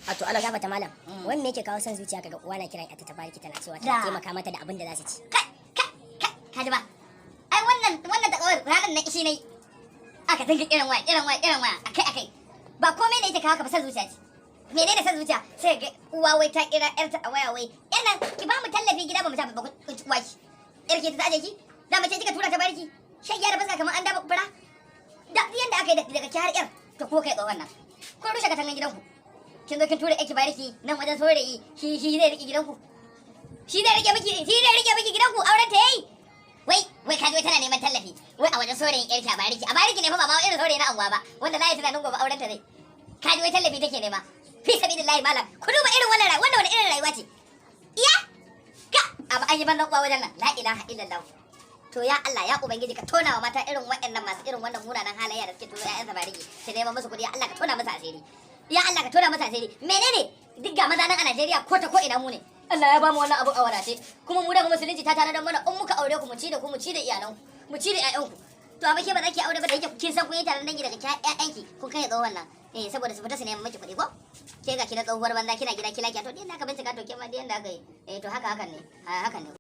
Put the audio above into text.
A to Allah Gafata malam, wani me yake kawo son zuciya kaga uwa na kiran ita ta bariki tana cewa Da. tana taimaka mata da abin da za su ci? Kai, kai, kai, ka ji ba? Ai wannan da kawai ranar nan ishi nayi. Aka dinga kiran waya, kiran waya, kiran waya, akai akai. Ba komai ne yake kawo ka ba, san zuciya ce. Menene san zuciya? Sai ga uwa wai ta kira yarta a waya, wai yan nan ki ba mu tallafi gida, ba mu ta ba ku uwa ki. Yar ke ta aje ki? Da mace kika tura ta bariki. Shan gyara fuska kamar an daba fura. Da yanda aka yi daga ki har yar to ko kai tsohon nan. Kun rushe katangan gidanku. Kin zo kin tura yarki bariki nan wajen saurayi, shi zai riƙe gidanku. Shi zai rike miki gidanku, auren ta yayi. Wai kaji wai tana neman tallafi wai a wajen saurayin yarki a bariki. A bariki ne fa, ba ma irin saurayi na anguwa ba wanda za yi tunanin gobe auren ta zai. Kaji wai tallafi take nema. Fi sabilillahi malam, ku duba irin wannan rayuwa, wannan wani irin rayuwa ce? Iya ka abu an yi banzan uwa wajen nan. La ilaha illallah. To ya Allah, ya ubangiji, ka tona wa mata irin waɗannan masu irin wannan munanan halayya da suke turo ƴaƴan bariki su neman musu kuɗi. Ya Allah, ka tona musu asiri. Ya Allah, ka tona musu asiri. Menene duk ga maza nan a Najeriya ko ta ko ina, mu ne Allah ya bamu wannan abu a wadace. Kuma mu da musulunci ta tanadar mana, in muka aure ku mu ci da ku, mu ci da iyalanku, mu ci da ƴaƴanku. To amma ke ba za ki aure ba, da yake kin san kun yi taron dangi daga ƴaƴanki kun kai tsohon nan, eh, saboda su fita su neman miki kuɗi. Ko ke ga ki na tsohuwar banza kina gida kila to din aka bincika, to ke ma din da aka yi, eh, to haka hakan ne, hakan ne.